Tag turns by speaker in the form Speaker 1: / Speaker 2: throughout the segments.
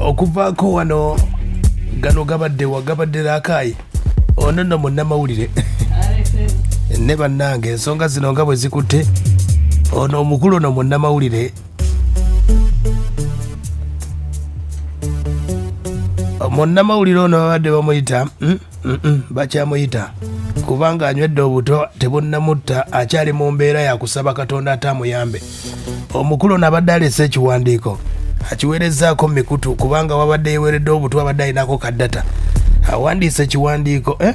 Speaker 1: Okuvaako wano gano gabadde wa gabadde Rakai. Ono nno munnamawulire ne bannange, ensonga zino nga bwe zikutte ono omukulu ono munnamawulire. Munnamawulire ono babadde bamuyita bakyamuyita kubanga anywedde obuto tebunnamutta, akyali mu mbeera yakusaba Katonda ate amuyambe. Omukulu ono abadde aleese ekiwandiiko akiweerezzaako mu mikutu kubanga wabadde yeweredde obutwa, abadde alinako kaddata, awandiise ekiwandiiko, eh?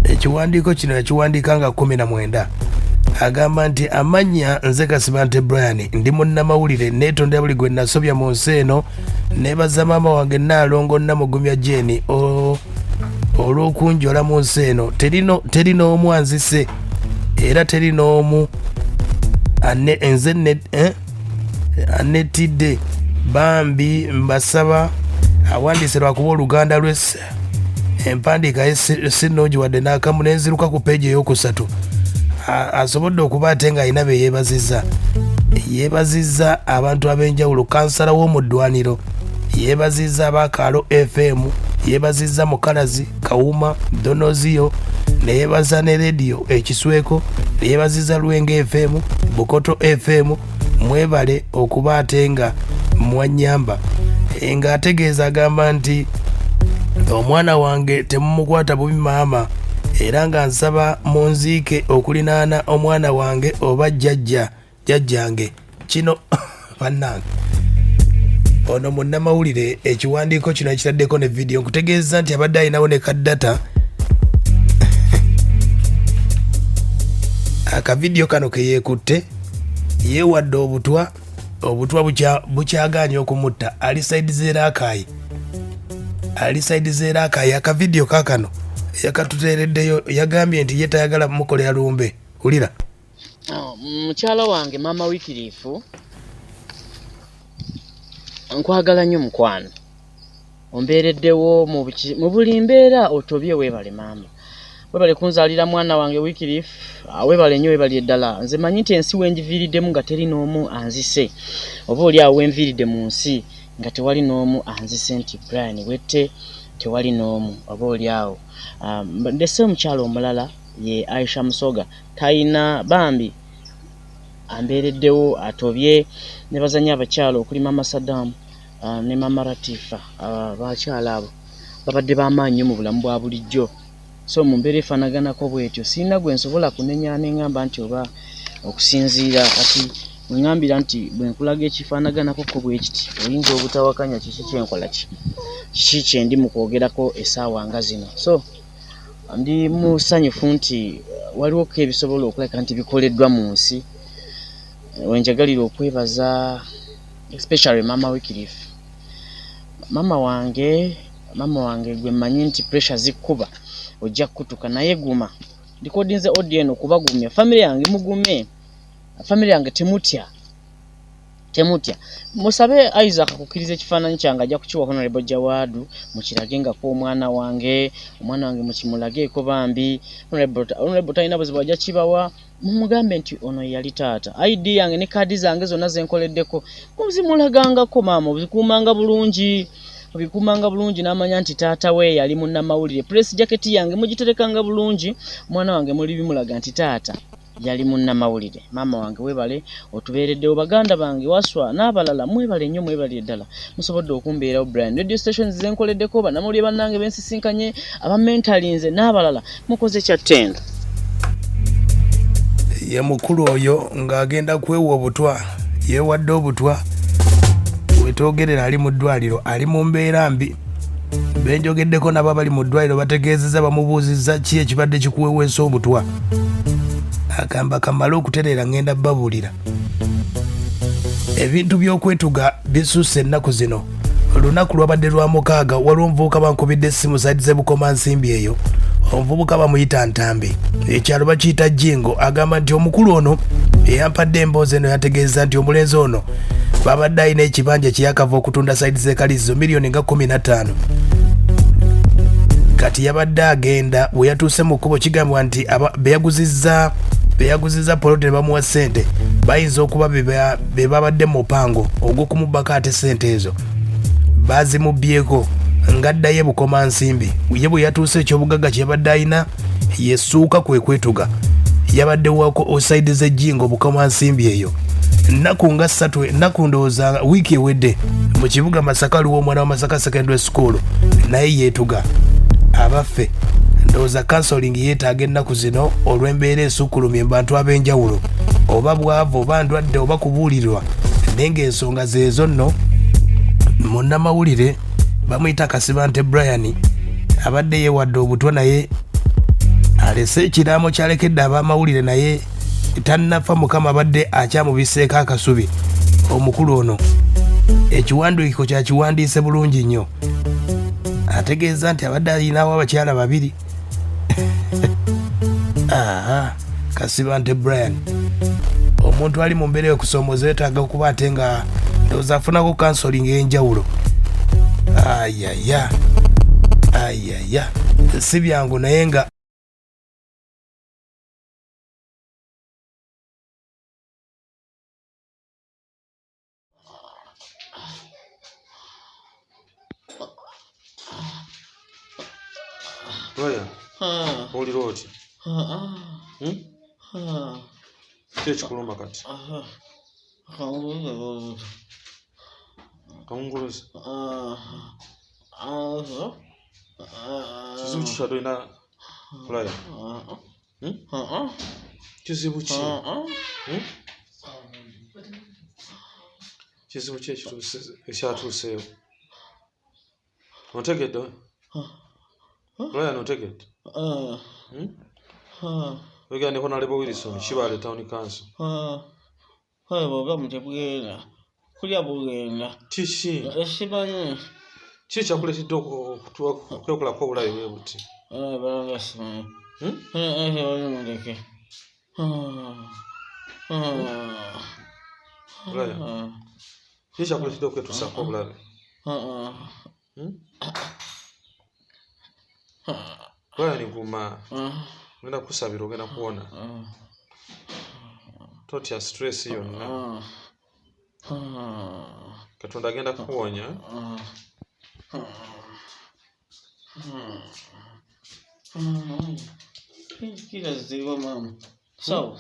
Speaker 1: Ekiwandiiko kino yakiwandiika nga 19. Agamba nti amannya nze Kasibante Brian, ndi munnamawulire, neetondera buli gwe nasobya mu nsi eno. Neebaza maama wange Nnaalongo Namugumya Jeni olw'okunjola mu nsi eno. Teri n'omu anzise era teri n'omu nze anettidde. Bambi mbasaba. Awandiise lwakuba oluganda lwe empandiika ye si nnungi wadde n'akamu. Nenziruka ku peegi eyokusatu. Asobodde okuba ate ng'alina be yeebazizza. Yeebazizza abantu ab'enjawulo, kansala w'omu ddwaniro yeebazizza, abakaalo FM yeebazizza, Mukalazi Kawuma Donoziyo neyeebaza, ne rediyo Ekisweko neyeebazizza, Lwenga FM, Bukoto FM, mwebale okuba ate nga mwanyamba. Ng'ategeeza agamba nti omwana wange temumukwata bubi maama, era nga nsaba munziike okulinaana omwana wange oba jjajja jjajjange. Kino bannange, ono munnamawulire ekiwandiiko kino ekitaddeko ne vidiyo nkutegeeza nti abadde alinawo ne kaddata. Akavidiyo kano keyeekutte yeewadde obutwa, obutwa bukyagaanye okumutta. Ali side z'Eraakayi, ali side z'Eraakayi. Akavidiyo kakano yakatuteereddeyo, yagambye nti ye tayagala mukolera lumbe. Wulira.
Speaker 2: Oh, mukyala wange maama Wikiriifu, nkwagala nnyo mukwano, ombeereddewo mu buli mbeera, otobye. Weebale maama, weebale kunzaalira mwana wange Wikiriifu. Weebale nnyo, weebale ddala. Nze manyi nti ensi wengiviiriddemu nga teri n'omu anzise, oba oli awo wenviiridde mu nsi nga tewali n'omu anzise nti Brian wette, tewali n'omu. Oba oli awo ndese omukyala omulala ye Aisha Musoga, talina bambi ambeereddewo atobye. Ne bazanya abakyala okuli mama Saddam ne mama Latifa, bakyala abo babadde b'amaanyi nnyo mu bulamu bwa bulijjo. So mu mbeera efaanaganako bwetyo, sirina gwe nsobola kunenya neŋŋamba nti oba okusinziira kati bwe ŋŋambira nti bwe nkulaga ekifaanaganako ko bwe kiti, oyinza obutawakanya kiki kyenkola, ki kiki kye ndi mu kwogerako essaawa nga zino. So ndi musanyufu nti waliwoko ebisobola okulabika nti bikoleddwa mu nsi. Wenjagalira okwebaza especially maama Wycliffe, maama wange. Maama wange gwe mmanyi nti pressure zikkuba ojja kukutuka, naye guma. Ndikodinze audio eno kubagumya family yange, mugume family yange, temutya, temutya. Musabe Isaac kukkiriza ekifaananyi kyange, ajja kukiwa Honorable Jawadu, mukirage nga ku omwana wange, omwana wange mukimulageeko bambi. Honorable talina buzibu, ajja kibawa. Mumugambe nti ono yali taata. ID yange ne kaadi zange zonna zenkoleddeko muzimulagangako. Maama obikuumanga bulungi, obikuumanga bulungi, n'amanya nti taata we yali munnamawulire. Press jacket yange mugiterekanga bulungi, omwana wange muli bimulaga nti taata yali munnamawulire. Maama wange webale otubeereddewo. Baganda bange Waswa n'abalala, mwebale nnyo, mwebale ddala, musobodde okumbeerawo. Brian, radio stations zenkoleddeko, bannamawulire bannange bensisinkanye, abamentalinze n'abalala, mukoze kyattendo.
Speaker 1: Ye mukulu oyo ng'agenda kwewa obutwa, yeewadde obutwa. Wetwogerera ali mu ddwaliro, ali mu mbeera mbi. Benjogeddeko nabo abali mu ddwaliro bategeezezza, bamubuuzizza ki ekibadde kikuweweesa obutwa, agamba kamale okutereera ngenda babuulira. Ebintu by'okwetuga bisusse ennaku zino. Olunaku lwabadde lwa mukaaga, waliwo omuvubuka bankubidde essimu side z'e Bukomansimbi eyo. Omuvubuka bamuyita Ntambi, ekyalo bakiyita Jingo. Agamba nti omukulu ono eyampadde emboozi eno yategeeza nti omulenzi ono babadde alina ekibanja kyeyakava okutunda side z'e Kaliisizo, miliyoni nga 15. Kati yabadde agenda, we yatuuse mu kkubo, kigambibwa nti beyaguzizza poloti ne bamuwa ssente. Bayinza okuba be babadde mu mupango ogw'okumubbako ate ssente ezo baazimubbyeko ng'addayo e Bukomansimbi. Ye bwe yatuuse ekyobugagga kye yabadde alina yesuuka kwe kwetuga. Yabadde wako sayidi z'ejjingo Bukomansimbi eyo nnaku nga ssatu, ennaku ndowooza wiiki ewedde mu kibuga Masaka waliwo omwana wa Masaka Secondary School naye yeetuga. Abaffe ndowooza counseling yeetaaga ennaku zino olw'embeera esukkulumye mu bantu ab'enjawulo, oba bwavu oba ndwadde oba kubuulirwa, naye ng'ensonga zeezo nno. Munnamawulire bamuyita Kasibante Brian abadde yeewadde obutwa naye alese ekiraamo kyalekedde ab'amawulire naye tannafa. Mukama abadde akyamubiseeko akasubi. Omukulu ono ekiwandiiko kyakiwandiise bulungi nnyo, ategeeza nti abadde alinawo abakyala babiri. Aha, Kasibante Brian, omuntu ali mu mbeera yokusoomoza yetaaga okuba ate nga ndowooza afunako counseling ey'enjawulo. Ayaya ayaya, si byangu naye nga
Speaker 3: Lawyer, owulira oti? Hmm? Ki ekikuluma kati? Kawunguluze. Kizibu ki kyadde olina Lawyer? Hmm? Kizibu ki? Hmm? Kizibu ki ekyatuuseewo? Ontegedde? Brian ontegedde? Hmm? Oyogera ne Honorable Wilson Kibaale Town Council.
Speaker 2: Obulamu tebugenda kulya bugenda.
Speaker 3: Kiki?
Speaker 2: Simanyi.
Speaker 3: Ki ekyakuleetedde okwekolako obulabe bwe buti?
Speaker 2: Balanga simanyi. Mundeke.
Speaker 3: Brian, ki ekyakuleetedde okwetuusaako obulabe? Brian guma, ngenda kukusabira ogenda kuwona. Totya stress yonna. Katonda agenda kukuwonya.
Speaker 2: Kira ziba mama. So.